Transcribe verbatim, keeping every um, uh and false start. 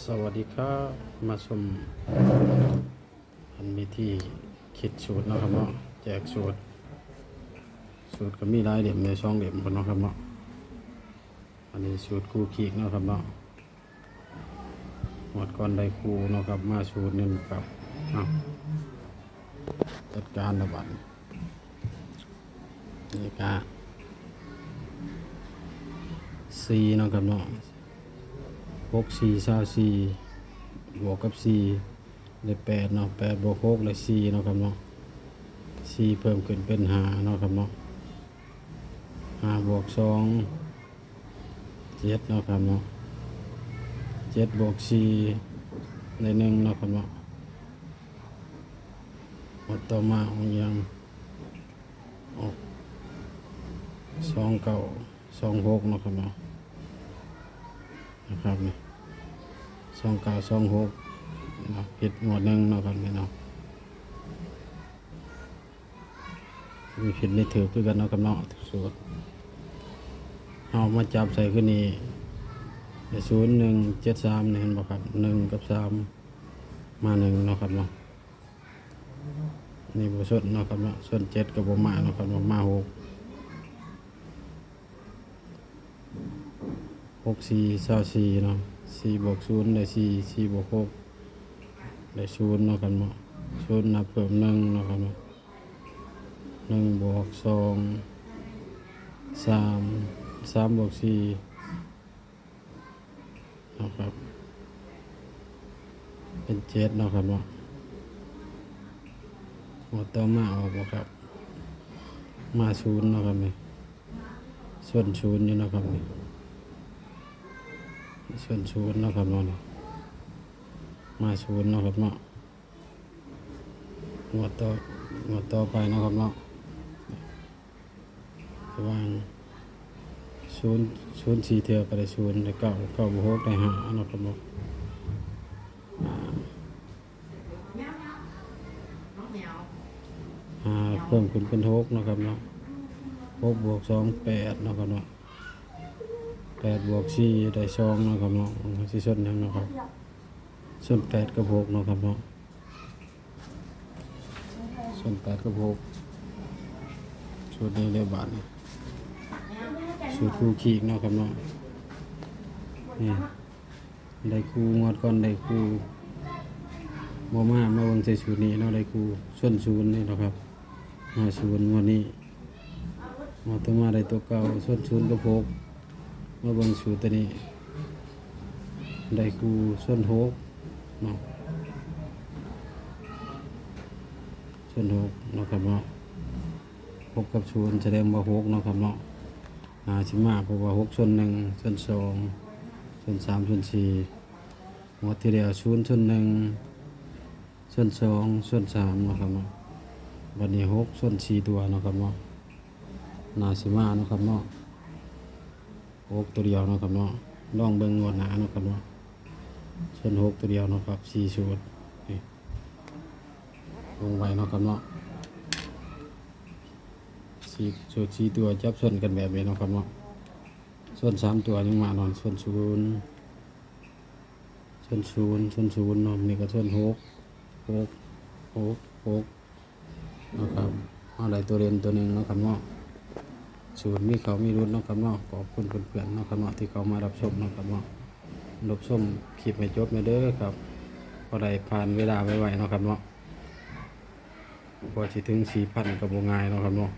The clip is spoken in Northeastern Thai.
สวัสดีครับ มาชมอันวิธีคิดสูตรเนาะครับเนาะ แจกสูตร สูตรก็มีหลายเล่มเลย สองเล่มพุ้นเนาะครับเนาะ อันนี้สูตรคู่ขีดเนาะครับเนาะ งวดก่อนได้คู่เนาะครับ มาสูตรหนึ่งครับ เอา จัดการละบัด นี่ก็ สี่เนาะครับเนาะ หกสี่ซาวสี่ บวกกับสี่ ได้แปดเนาะ แปดบวกหกได้สี่เนาะครับเนาะ สี่เพิ่มขึ้นเป็นห้าเนาะครับเนาะ ห้าบวกสอง เจ็ดเนาะครับเนาะ เจ็ดบวกสี่ ได้หนึ่งเนาะครับเนาะ งวดต่อมาออกยัง ออก สองเก้าสองหกเนาะครับเนาะ นะครับนี่ สองเก้าสองหก เนาะ ผิดงวดหนึ่งเนาะครับนี่เนาะ มีผิดมีถืกคือกันเนาะครับเนาะ ทุกสูตร เอามาจับใส่คือนี่ ศูนย์หนึ่งเจ็ดสาม นี่เห็นบ่ครับ หนึ่งกับสาม มาหนึ่งเนาะครับเนาะ นี่บ่ชนเนาะครับเนาะ ชนเจ็ดก็บ่มาเนาะครับเนาะ มาหก หกสี่ซาวสี่เนาะ สี่บวกศูนย์ได้สี่ สี่บวกหก ได้ศูนย์เนาะครับเนาะ ศูนย์นับเพิ่มหนึ่งเนาะครับเนาะ หนึ่งบวกสอง สาม สามบวกสี่ เนาะครับ เป็นเจ็ดเนาะครับเนาะ งวดต่อมาออกบ่ครับ มาศูนย์เนาะครับนี่ ชนศูนย์อยู่เนาะครับนี่ ชนศูนย์เนาะครับเนาะนี่ มาศูนย์เนาะครับเนาะ งวดต่อ งวดต่อไปเนาะครับเนาะ ระหว่างศูนย์ ศูนย์สี่เทื่อก็ได้ศูนย์ ได้เก้า เก้าบวกหกได้ห้าเนาะครับเนาะ อ่า ห้าเพิ่มขึ้นเป็นหกเนาะครับเนาะ หกบวกสอง แปดเนาะครับเนาะ แปดบวกสี่ได้สองเนาะครับเนาะ มันสิชนหยังเนาะครับ ชนแปดกับหกเนาะครับเนาะ ชนแปดกับหก สูตรนี้เด้อบาดนี่ สูตรคู่ขีดเนาะครับเนาะ นี่ ได้คู่ งวดก่อนได้คู่ บ่มา มาเบิ่งใส่สูตรนี้เนาะ ได้คู่ ชนศูนย์นี่เนาะครับ มาศูนย์ งวดนี้ งวดต่อมาได้ตัวเก่า ชนศูนย์กับหก มาเบิ่งสูตรตัวนี้ ได้คู่ ชนหกเนาะ ชนหกเนาะครับเนาะ หกกับศูนย์แสดงว่าหกเนาะครับเนาะ น่าสิมา เพราะว่าหกชนหนึ่ง ชนสอง ชนสาม ชนสี่ งวดที่แล้วศูนย์ชนหนึ่ง ชนสอง ชนสามเนาะครับเนาะ บัดนี้หกชนสี่ตัวเนาะครับเนาะ น่าสิมาเนาะครับเนาะ หกตัวเดียวเนาะครับเนาะ ลองเบิ่งงวดหน้าเนาะครับเนาะ ชนหกตัวเดียวเนาะครับ สี่สูตร นี่ ลงไว้เนาะครับเนาะ สี่สูตรสี่ตัวจับชนกันแบบนี้เนาะครับเนาะ ชนสามตัวยังมาเนาะ ชนศูนย์ ชนศูนย์ ชนศูนย์เนาะ นี่ก็ชนหก หก หก หก นะครับ เอาได้ตัวเด่นตัวหนึ่งเนาะครับเนาะ สูตรมีเข้ามีหลุดเนาะครับเนาะ ขอบคุณเพื่อนๆเนาะครับเนาะ ที่เข้ามารับชมเนาะครับเนาะ รับชมคลิปให้จบแหน่เด้อครับ พอได้ผ่านเวลาไวๆเนาะครับเนาะ กว่าสิถึงสี่พันก็บ่ง่ายเนาะครับเนาะ